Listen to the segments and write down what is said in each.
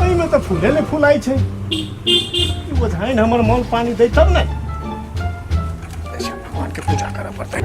एहिमे तऽ फूले नहि फुलाइ छै। ई ओझाइन हमर मोल पानि दै तब ने। अच्छा, भगवानके पूजा करऽ पड़तै।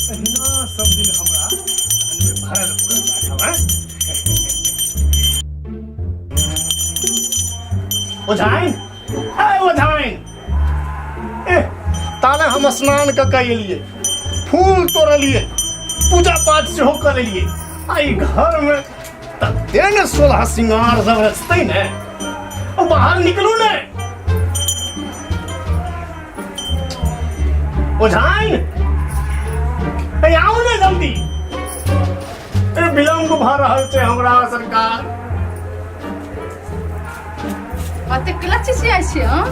अहिना सब दिन हमरा धनमे भरल पुरल राखब, हैं? ओझाइन, ए ओझाइन, ए ताले हम स्नान कऽ के एलियै, फूल तोड़लियै, पूजा पाठ सेहो करेलियै, आ ई घरमे तते ने 16 सिंगार सब रचतै ने, ओ बाहर निकलू ने। ओझाइन, ए आउ ने जल्दी, ए विलम्ब भऽ रहल छै हमरा सरकार। कते केला चिचियाइ छियै हँ?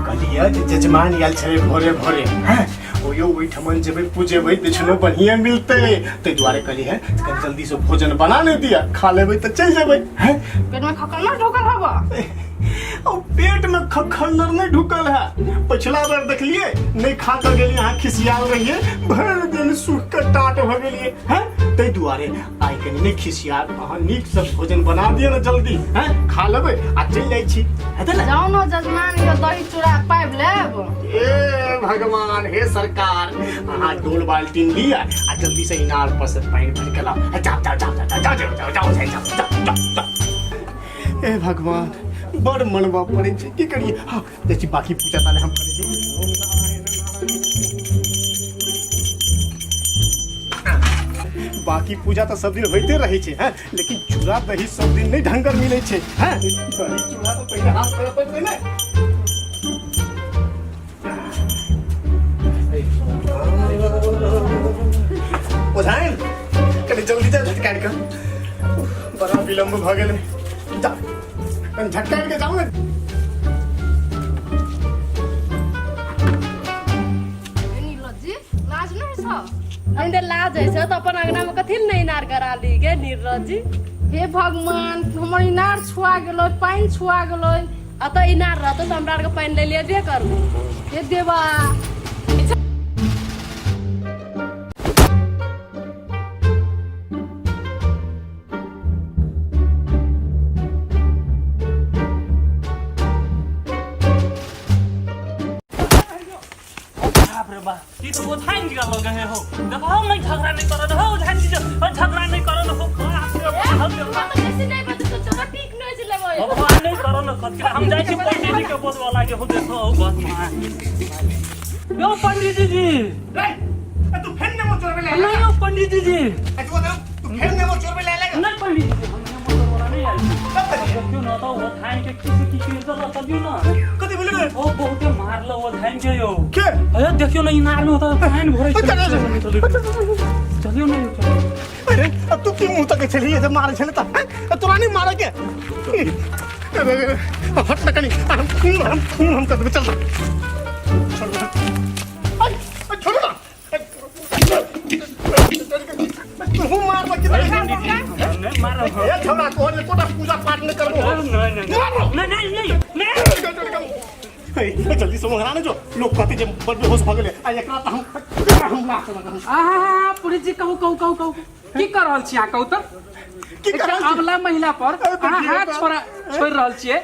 कहलियै जे जजमान आयल छलै भोरे भोरे, हैं ओयो ओहिठमन जेबै पूजेबै दक्षिणो बढ़िया मिलतै, ताहि दुआरे कहलियै हैं कनि जल्दी से भोजन बना नहि दिअ, खा लेबै तऽ चलि जेबै, हैं। पेट में खकल ढोकल हबा? ओ पेट में खखन्नर नहीं ढुकल है। पिछला बार देखलिए नहीं खा के गेलिए, अहाँ खिसियाल रहिए, भरि दिन सूख के टाट भ गेलिए, हैं ताहि दुआरे आइ कनि नहीं खिसियाल, अहाँ नीक से भोजन बना दिअ ने जल्दी, हैं खा लेबै आ चलि जाइ छी, हेतै ने? जाउ ने जजमान यो दही चूड़ा पाबि लेब। हे भगवान, हे सरकार, अहाँ डोल बाल्टीन लिअ आ जल्दी से इनार पर से पानि भरि के लाउ। जाओ जाओ जाओ जाओ जाओ जाओ जाओ जाओ जाओ जाओ जाओ जाओ। हे भगवान, बड़ मनबा पड़ै छै, की करिए। हाँ जाइ छी, बाकी पूजा ताले हम करै छी। बाकी पूजा तऽ सब दिन होइते रहै छै, हैं लेकिन चूड़ा दही सब दिन नहि ढंगर मिलै छै, हैं दही चूड़ा तऽ पहिले हाथ करऽ पड़तै ने। ओझाइन, कनि जल्दी जा, झटकारि कऽ, बड़ा विलम्ब भऽ गेलै, जा कनि झटकारि कऽ जाउ ने। निर्लज्जी, लाज नहि छौ? अंदर लाज होइ छै तऽ अपन अंगना में कथी लए नहि इनार गड़ा ली गे निर्लज्जी? हे भगवान, हमर इनार छुआ गेलै, पानि छुआ गेलै। अतऽ इनार रहतौ तऽ हमरा आरके पानि लै लेबे करबो। हे देवा। बाप रे बाप, ई तो ओझाइन जी लग गए हो। देखो हम नहीं झगड़ा नहीं करत हो ओझाइन जी, और झगड़ा नहीं करत हो। बाप रे बाप, हम तऽ बेसी नहि बजै छौ, चलो ठीक नहि छै लेबै। भगवान नहीं करो न खत के हम जाइ छी पंडित जी के बोलवा लागे हो। देखो हो बस यो पंडित जी। रे, तू फेर नेमो चोरबे ले? नहीं यो पंडित जी। ए, तू बता, तू फेर नेमो चोरबे ले लेगा? नहीं पंडित जी, हम नेमो चोरवाला नहीं आयल छी। देखियो न तऽ ओझाइन के किसी की चीज दऽ तबियो न। कथी बोले रे? ओ बहुते मारलो ओझाइन के यो। के? अरे देखियो न इनार में होता पानि भरै छै। चलियो न यो, चलियो। अरे अब तू की मुंह तक छलिए जे मारे छले त, हैं? तोरा नहीं मारे के? अरे, अरे, अरे, हट न कनी, हम खून हम खून हम कर देबे, चल छोड़ दे। अरे, अरे, छोड़ो ना। तू मार मत। नहीं मारल हो। ए छौड़ा, तोहर एकोटा पूजा पाठ नहीं करबो। नहीं नहीं। मारो। नहीं नहीं नहीं नहीं। ए, जल्दी से मोहरा ने जो लोग कहते जे बड़ बेहोश भ गेलै, आ एकरा त हम हम लाख हम आहा पुलिस जी, कहू कहू कहू कहू, की कर रहल छी अहाँ? कहू तऽ। की कर एकटा रहल छी? अबला महिला पर अरे अहाँ देखिए हाथ तऽ। छोड़ा छोड़ि रहल छियै।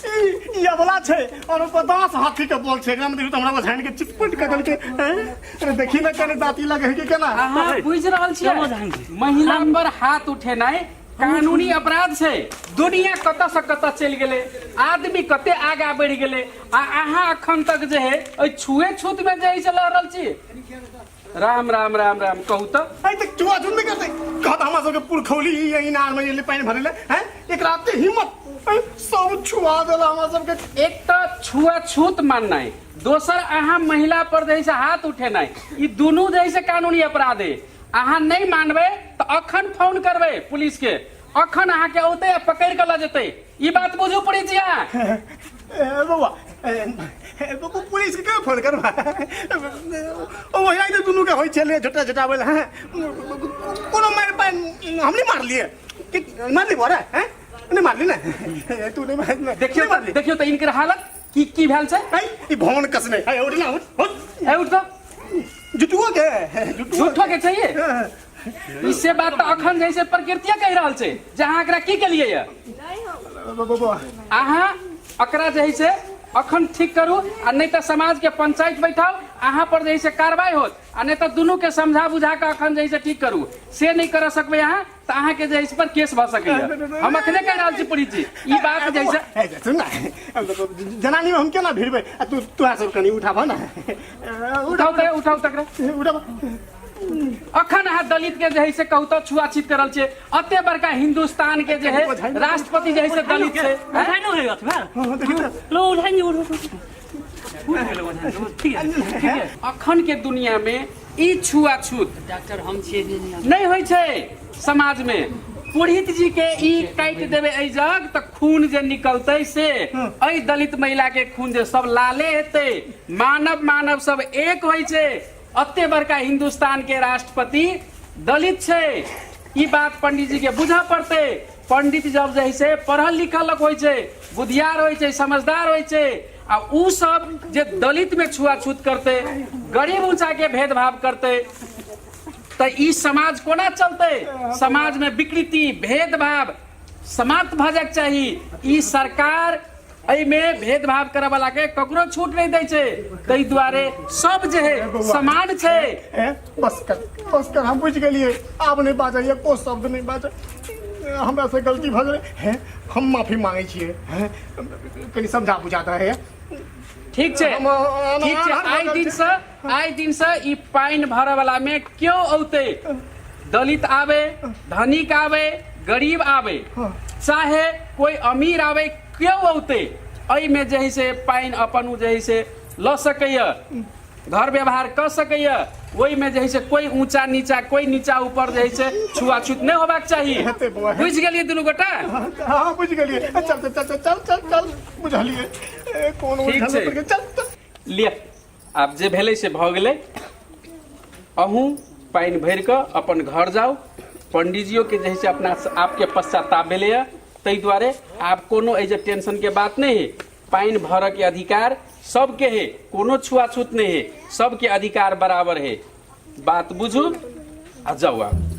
ई अबला छै और ऊपर 10 हाथी के बोल छै। एकरा में देखियौ तऽ हमरा बझाइन के चिटपट कऽ देलकै, हैं? अरे देखी ने कने दाँती लगे है कि केना। अहाँ बुझि रहल चलो जाइन छियै जी। महिला पर हाथ उठेनाइ कानूनी अपराध छै। दुनिया कतऽ से कतऽ चलि गेलै, आदमी कते आगा बढ़ि गेलै, आ अहाँ अखन तक जे है एहि छुए छूत में जे है से लड़ रहल छी। राम राम राम राम, कहू तऽ। अरे तऽ चुआ चुन नहि करतै, कहत हमरा सबके पुरखौली ई इनार में एलै पानि भरै ले हैं, एकरा एते हिम्मत हैं, सब छुआ देला हमरा सबके। एक तऽ छुआछूत माननाइ, दोसर अहाँ महिला पर जे है से हाथ उठेनाइ, ई दुनू जे है से कानूनी अपराध है। अहाँ नहि मानबै तऽ अखन फोन करबै पुलिस के, अखन अहाँके औतै आ पकड़ि कऽ लऽ जेतै। ई बात बुझू पुलिस जी अहाँ। ए, बौआ, ए, ए, बौआ, पुलिस के केना फोन करबा? ओ वही तऽ दुनू के होइ छलै झोटा झोटाबै लए हैं। कोनो मारि पानि हम नहि मारलियै कि मारली भरे हैं? नहि मारली ने, तू नहि मार नहि। देखियौ मारली। देखियौ तऽ इनकर हालत की की भेल छै। है, ई भवन कसने है, उठ ना, उठ उठ। ए उठ तऽ। जुटुओ के जुटुओ। झूठो के चाहिए इससे बात तऽ अखन जैसे प्रकृतिये कहि रहल छै जे अहाँ एकरा की केलियै ये। अहाँ एकरा जे है से अखन ठीक करू आ नहि तऽ समाज के पंचायत बैठाउ, अहाँ पर जे है से कार्रवाई होत, आ नहि तऽ दुनू के समझा बुझा कऽ अखन जे है से ठीक करू। से नहि कर सकबै अहाँ तऽ अहाँ के जे है से पर केस भऽ सकैया। हम अखने कहि रहल छी पुलिस जी ई बात जे है से। सुन ना, जनानी में हम केना भिड़बै? आ तू तोरा सब कनि उठाबह ना। उठाउ तऽ, उठाउ तकरा। उठाबह। अखन अहाँ दलित के जे है से कहू तऽ छुआछूत करल छै। अते बड़का हिंदुस्तान के जे है राष्ट्रपति जे है से दलित छै। उठाइ न होय अथवा। हाँ, देखी तऽ। लो उठाइ नि, उठ उठ उठ। उठ गेलै, उठाइ नि, ठीक है। ठीक है, अखन के दुनिया में ई छुआछूत डॉक्टर हम छियै जे नहि होइ छै समाज में। पुरोहित जी के ई काटि देबै एहि जग तऽ खून जे निकलतै से एहि दलित महिला के खून जे सब लाले हेतै। मानव मानव सब एक होइ छै। अते बड़का हिंदुस्तान के राष्ट्रपति दलित छै, ई बात पंडित जी के बुझऽ पड़तै। पंडित जब जे है से पढ़ल लिखल लोक होइ छै, बुधियार होइ छै, समझदार होइ छै, आ उ सब जे दलित में छुआछूत करतै, गरीब ऊंचा के भेदभाव करतै, तऽ ई समाज कोना चलतै? समाज में विकृति भेदभाव समाप्त भऽ जायके चाही। ई सरकार एहिमे भेदभाव करऽ वाला के ककरो छूट नहि दै छै, ताहि दुआरे सब जे है समान छै। ए, बस कर, बस कर, हम बुझि गेलियै। आब नहि बाजै, एको शब्द नहि बाजै। हमरा से गलती भऽ गेलै हे, हम माफी मांगै छियै हे, कनि समझा बुझा दे हे। ठीक छै, ठीक छै। आइ दिन से, आइ दिन से ई पानि भरऽ वाला में क्यों औतै, दलित आवे, धनिक आवे, गरीब आवे, चाहे कोई अमीर आवे, क्यों औतै, एहिमे जे है से पानि अपन ओ जे है से लऽ सकैया, घर व्यवहार कऽ सकैया। ओहिमे जे है से कोई ऊंचा नीचा, कोई नीचा ऊपर जे है से छुआछूत नहि होबाक चाही। हेतै बौआ, हेतै। बुझि गेलियै दुनू गोटा? हाँ, बुझि गेलियै। चल चल चल चल चल चल चल, बुझलियै। ए, कोन ठीक उलझल छै। पड़ि गेल। चल चल। लिअ, आब जे भेलै से भऽ गेलै। अहूँ पानि भरि कऽ अपन घर जाउ। पंडीजियोके जे है से अपना आपके पश्चाताप भेलैए, ताहि दुआरे आब कोनो एहि जे टेंशनके बात नहि है। पानि भरऽके अधिकार सबके है, कोनो छुआछूत नहि है, सबके अधिकार बराबर है। बात बुझू आ जाउ आब।